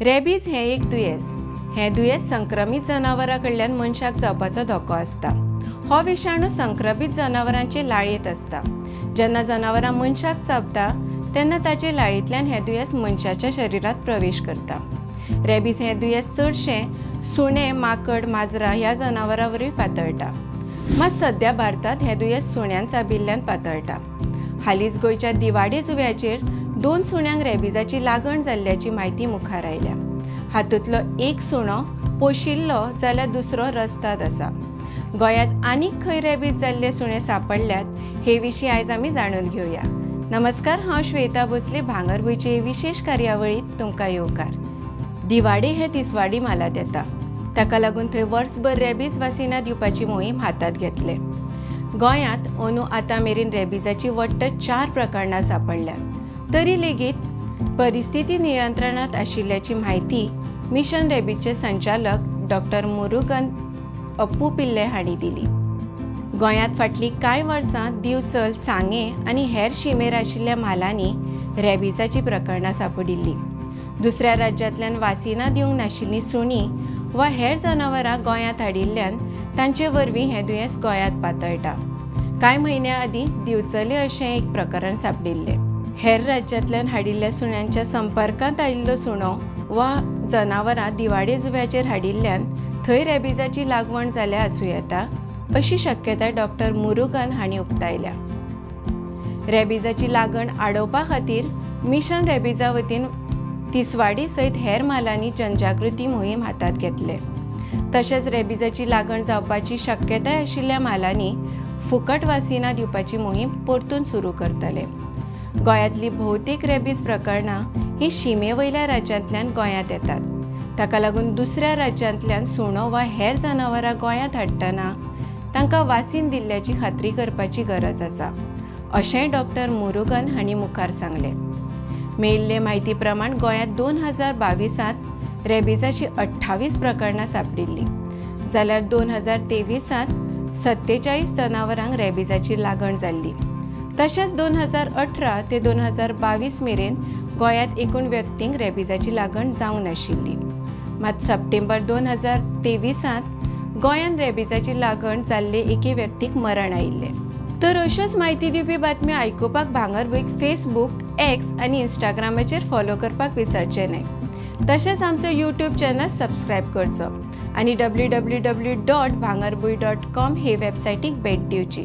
Rabies हें एक दुयेंस. हें दुयेंस संक्रमीत जनावरां कडल्यान मनशाक जावपाचो धोको आसता. हो विशाणू संक्रमीत जनावरांचे लाळयेंत आसता. जेन्ना जनावरां मनशाक चाबता तेन्ना ताचे लाळींतल्यान हें दुयेंस मनशाच्या शरिरांत प्रवेश करता. रेबीज हें दुयेंस चडशें सुणे, माकड, माजरां ह्या जनावरां वरवीं पातळटा. मात सद्या भारतांत हें दुयेंस सुण्यान चाबिल्ल्यान पातळटा. हालींच गोंयच्या दिवाडे जुंव्याचेर 2 सुण्यांक रेबीजाची लागण जाल्ल्याची म्हायती मुखार आयल्या. हातूंतलो एक सुणो पोशिल्लो जाल्यार दुसरो रस्ताद आसा. गोंयांत आनीक खंय रेबीज जाल्ले सुणे सांपडल्यात हे विशीं आयज आमी जाणून घेवया. नमस्कार, हांव श्वेता भोसले. भांगरभूंयचे विशेष कार्यावळींत तुमकां येवकार. दिवाडे हें तिसवाडी म्हालांत येता. ताका लागून थंय वर्सभर रेबीज वासिनां दिवपाची मोहीम हातांत घेतले. गोंयांत अंदू आतां मेरेन रेबीजाची वट्ट 4 प्रकरणां सांपडल्यात. तरी लेगीत परिस्थिती नियंत्रणांत आशिल्ल्याची म्हायती मिशन रेबीजचे संचालक डॉक्टर मुरुगन अप्पू पिल्ले हांणी दिली. गोंयांत फाटलीं कांय वर्सां दिवचल, सांगें आनी हेर शिमेर आशिल्ल्या म्हालांनी रेबीजाची प्रकरणां सांपडिल्लीं. दुसऱ्या राज्यांतल्यान वासिनां दिवंक नाशिल्लीं सुणीं वा हेर जनावरां गोंयांत हाडिल्ल्यान तांचे वरवीं हें दुयेंस गोंयांत पातळटा. कांय म्हयन्यां आदीं दिवचले अशें एक प्रकरण सांपडिल्लें. हेर राज्यांतल्यान हाडिल्ल्या सुण्यांच्या संपर्कांत आयिल्लो सुणो वा जनावरां दिवाडे जुंव्याचेर हाडिल्ल्यान थंय रेबीजाची लागवण जाल्या आसूं येता अशी शक्यताय डॉक्टर मुरुगन हांणी उक्तायल्या. रेबीजाची लागण आडोवपा खातीर मिशन रेबीजा वतीन तिसवाडी सयत हेर म्हालांनी जनजागृती मोहीम हातांत घेतले. तशेंच रेबीजाची लागण जावपाची शक्यताय आशिल्ल्या म्हालांनी फुकट वासिनां दिवपाची मोहीम परतून सुरू करतले. गोंयांतली भोवतेक रेबीज प्रकरणां ही शिमे वयल्या राज्यांतल्यान गोंयांत येतात. ताका लागून दुसऱ्या राज्यांतल्यान सुणो वा हेर जनावरां गोंयांत हाडटना तांकां वासीन दिल्ल्याची खात्री करपाची गरज आसा अशेंय डॉक्टर मुरुगन हांणी मुखार सांगलें. मेळिल्ले म्हायती प्रमाण गोंयांत 2022 रेबीजाची 28 प्रकरणां सांपडिल्लीं, जाल्यार 2023 47 जनावरांक रेबीजाची लागण जाल्ली. तशेंच 2018 ते 2022 मेरेन गोंयांत एकूण व्यक्तींक रेबीजाची लागण जावंक नाशिल्ली. मात सप्टेंबर 2023 गोंयांत रेबीजाची लागण जाल्ले एके व्यक्तीक मरण आयिल्लें. तर अश्योच म्हायती दिवपी बातम्यो आयकुपाक भांगरभूंयक फेसबूक, एक्स आनी इंस्टाग्रामाचेर फॉलो करपाक विसरचें न्हय. तशेंच आमचो यूट्यूब चॅनल सबस्क्रायब करचो आनी www.bhangarbhuy.com हे वेबसायटीक भेट दिवची.